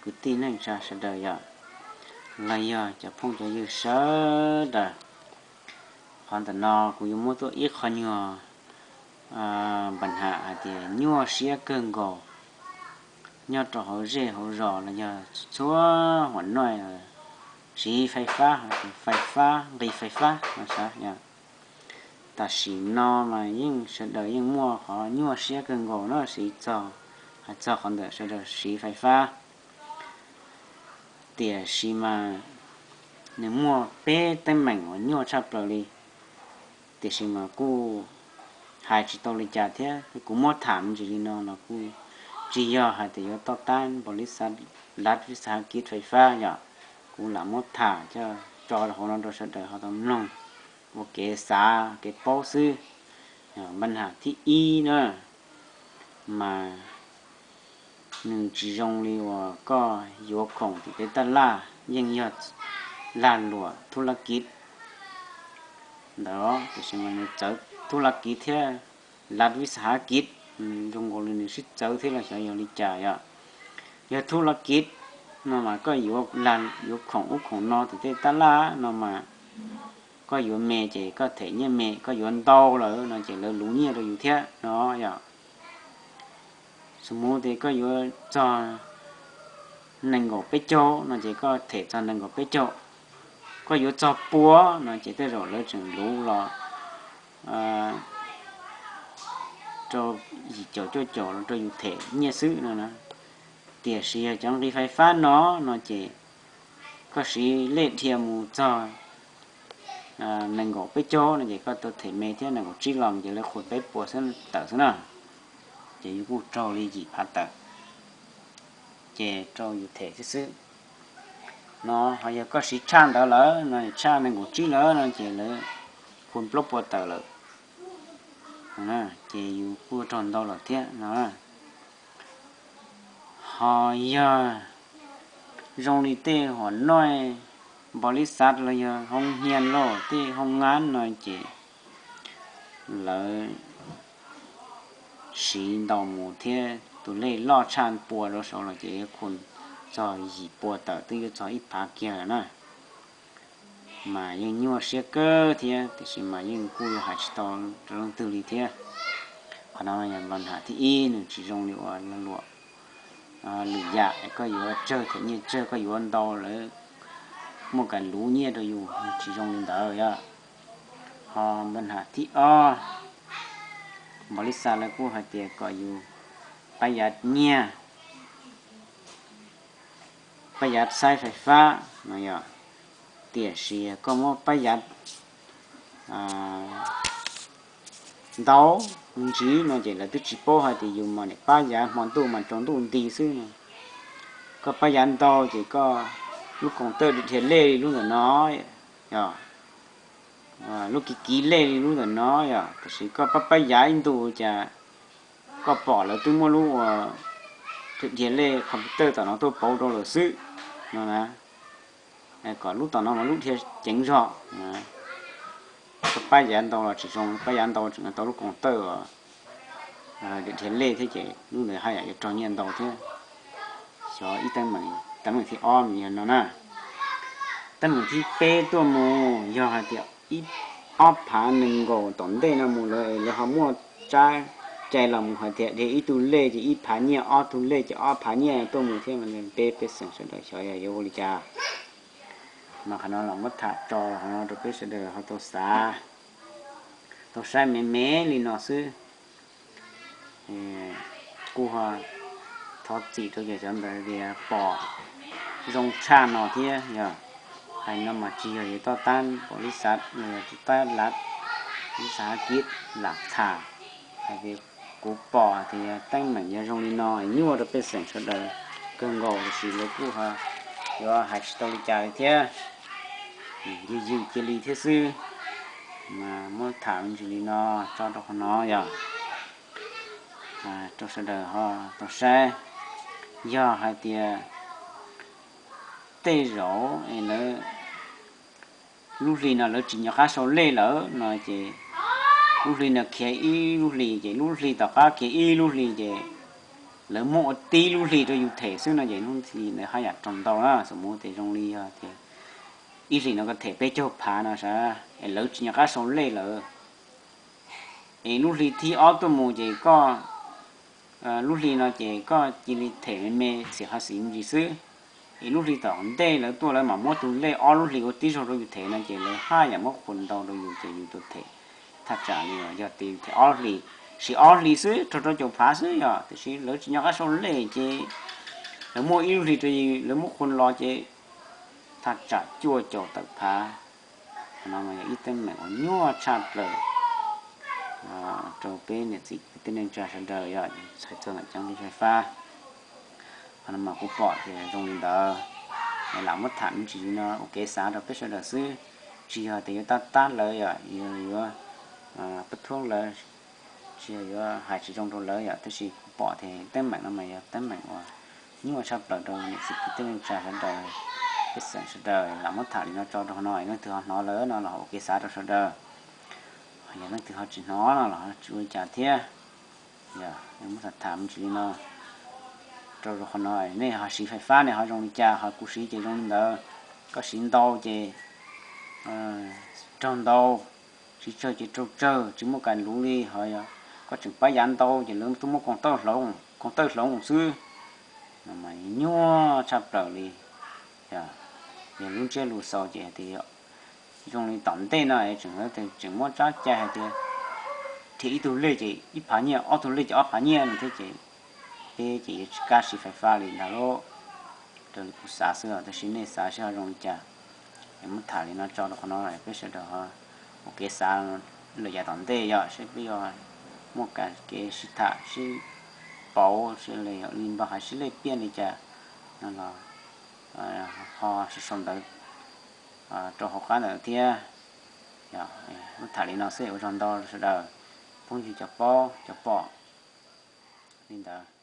kwv tij neej tsa sawv daws yom, los yog cov phooj cov ywg sawv daws. Qhov ntawm no kuv yuav muab tuaj ib qho nyuag npam ham hais tias nyuaj siab kawg nkaus nyob rau hauv zej hauv zos los yog txhua huam noj siv fais fab, fais fab, nqis fais fab no sav. Tam sim no mas yeej sawv daws yeej muaj qhov nyuaj siab kawg nkaus na, siv txog, hais txog qhov ntawm sawv daws siv fais fab. Tiam sis mas nws muaj peb teeb meem uas nyuaj tshaj plaws li, tiam sis mas kuj hais tsis tau li cas thiab. Kuv muab tham me ntsis li no los kuj tsis yog hais tias yuav toj tab npaum li xav lav vis xav kiv fais fab yom. Kuv lam muab tham coj tso rau hauv no rau sawv daws ho tau mloog ua kev xav kev paub xwb. Npam ham thib ib na, mas nws tsis zoo li uas koj yuav khoom tim tej taj laj, yeej yog lag luam thub lab kiv ntawd, tiam sis mas nws txawv thub lab kiv thiab lav vis xav kiv, zoo nkaus li nws sib txawv thiab los xyov yog li cas yom. Yog thub lab kiv no mas koj yuav, yuav khoom ub khoom no tim tej taj laj no mas koj yuav me ces koj them nyiaj me, koj yuav ntau lawm no ces lawv luv nyiaj rau yus thiab no yom. Xws mus tias koj yuav txog nees nkaum peb caug no ces koj them txog nees nkaum peb caug. Koj yuav txog pua no ces tej zaum lawv tseem luv los rau yim caum cuaj caum los rau yus them nyiaj xwb no na. Tiam sis yog cov nqi fais fab no no ces koj siv lej dhia mus txog nees nkaum peb caug no ces koj tau them me thiab, nees nkaum tsib los ces lawv qhuas peb puas xwb tawm xwb na. Ces yus kuj raug li yim phav tawm, ces rau yus them xwb xwb. No ho yog koj siv tshaj ntawd lawm no, tshaj nees nkaum tsib lawm no ces lawv qhuas plaub puas tawm lawm, ces yus kuj raug ntau lawm thiab no. Ho yog zoo li tej huam noj npaum li xav los yog hoo hia lauj, tej hoo ngab no ces lawv siv ntau mus thiab, tus lej loj tshaj pua rau saud los ces yuav khu txog yim pua tawm twb yuav txog ib phav kiag lawm na. Mas yeej nyuaj siab kawg thiab, tiam sis mas yeej kuj yuav hais tsis tau rau leej twg li thiab. Qhov no yog npam ham thib ib, nws tsis zoo li uas lag luam lwm yam, koj yuav tsawg them nyiaj tsawg, koj yuav ntau lawv muaj kas luv nyiaj rau yus, tsis zoo li ntawd yom. Ho npam ham thib ob, npaum li xav lawv kuj hais tias kom yus pab yav nyiaj, pab yav xaib fais fab no yom. Tiam sis koj muab pab yav ntau ntsiv no ces lawv twb tsis paub hais tias yus mas niam pab yav hmo ntuj mas tsaus ntuj nti xwb no. Koj pab yav ntau ces koj lub koom tawj dhia lej li lub ntawm no, yog lub kiv kiv lej li lub ntawm no yom. Tiam sis koj pab pab yav ib ntus cas koj pom lawv twb muab lub ua dhia lej computer tom no tuaj pauv rau lawm xwb no na. Kom lub tom no mas lub dhia ceev zog. Koj pab yav ntau los tsis zoo, pab yav ntau tseem tau lub koom tawj dhia lej thiab ces lub ntawd haj yam yuav raug nyiaj ntau thiab. Xyov ib teeb meem, teeb meem thib ob yog no na. Teeb meem thib peb tuaj mus yog hais tias ib, ob phav nees nkaum tom ntej no mus lawm, lawv ho muaj tsab cai los mus hais tias dhia ib tug lej ces ib phav nyiaj, ob tug lej ces ob phav nyiaj tuaj mus thiab, peb pej xeem sawv daws xyov yog yuav ua li cas. Mas qhov no los muab tham tso qhov no rau peb sawv daws ho tau xav, tau saib me me li no xwb. Kuj thov txim rau cov ntawd tias pom zoo tshaj no thiab yog. Hais no mas tsis yog yus toj tab npaum li xav los yog toj tab lav li xav kiv lam tham. Hais tias kuv pom tias teeb meem yog zoo li no, nyuaj rau pej xeem sawv daws kawg nkaus, tiam sis lawv kuj ho yuav hais tsis tau li cas li thiab. Ywg ywg cia li thiab xwb. Mas muab tham me ntsis li no tso rau qhov no yog rau sawv daws ho tau saib. Yog hais tias tej zaum es lawv lub hli no lawv tsis nco qab sau lej lawm no ces lub hli no khiav ib lub hli ces lub hli tom qab khiav ib lub hli ces lawv muab ua tib lub hli rau yus them xwb no ces hnub ntxiv lawv haj yam raug ntau na. Xom mus tias zoo li yog tias ib hlis no koj them peb caug phav no sav, es lawv tsis nco qab sau lej lawm, es lub hli thib ob tuaj mus ces koj, lub hli no ces koj cia li them me me txiv qhov xim me ntsis xwb, es lub hli tom ntej lawv tuaj lawv mam muab tus lej ob lub hlis ua tib zaug rau yus them no ces lawv haj yam muab qhuas ntau rau yus ces yus tus them thaj tsam li yog tias them ob hlis, siv ob hlis xwb raug rau caum phav xwb yom, tiam sis lawv tsis nco qab sau lej ces lawv muab ib lub hli rau yus, lawv muab qhuas los ces thaj tsam cuaj caum tawm phav. Qhov no mas yog ib teeb meem uas nyuaj tshaj plaws rau peb niam txiv kwv tij neej tsa sawv daws yog txhais txog ntawm cov fais fab. Qhov no mas kuv pom tias zoo li ntawd, lam muab tham me ntsis li no ua kev xav rau peb sawv daws xwb, tsis yog tias yuav tab tab lawv yom, yuav pab thuab lawv, tsis yog yuav hais tsis zoo rau lawv yom, tab sis kuv pom tias teeb meem no mas yog teeb meem uas nyuaj tshaj plaws rau niam txiv kwv tij neej tsa sawv daws, pej xeem sawv daws. Lam muab tham li no tso rau qhov no, leej twg ho hnov lawm no los ua kev xav rau sawv daws. Yog leej twg ho tsis hnov no los tsis ua li cas thiab. Yog muab tham tham me ntsis li no rau rau qhov no, nej ho siv fais fab nej ho zoo li cas, ho kuv siv ces zoo li ntawd. Koj siv ntau ces raug ntau, siv tsawg ces raug tsawg, tsis muaj kas luv li. Ho yog koj tseem pab yav ntau ces lawv tuaj muab koom tawj hloov xwb. Nyuaj tshaj plaws li. Yog lub ntsiab lus xaus ces hais tias zoo li tom ntej no es tseem, tseem muab tsab cai hais tias rhiav ib tug lej ces ib phav nyiaj, ob tug lej ces ob phav nyiaj no thiab ces peb ces yuav tsis kam siv fais fab li ntag lauj. Raws li kuv xav xwb os, tab sis nej xav seb ho zoo li cas. Es muab tham li no tso rau qhov no peb sawv daws ho ua kev xav lawm yav tom ntej yog seb peb yuav muaj kev sib tham sib pauv seb li npog hais sib lej piaj li cas no los ho sau sau ntawv rau hauv qab ntawd thiab. Muab tham li no xwb, ua tsaug ntau rau sawv daws phooj ywg cov paub cov pom li ntawd.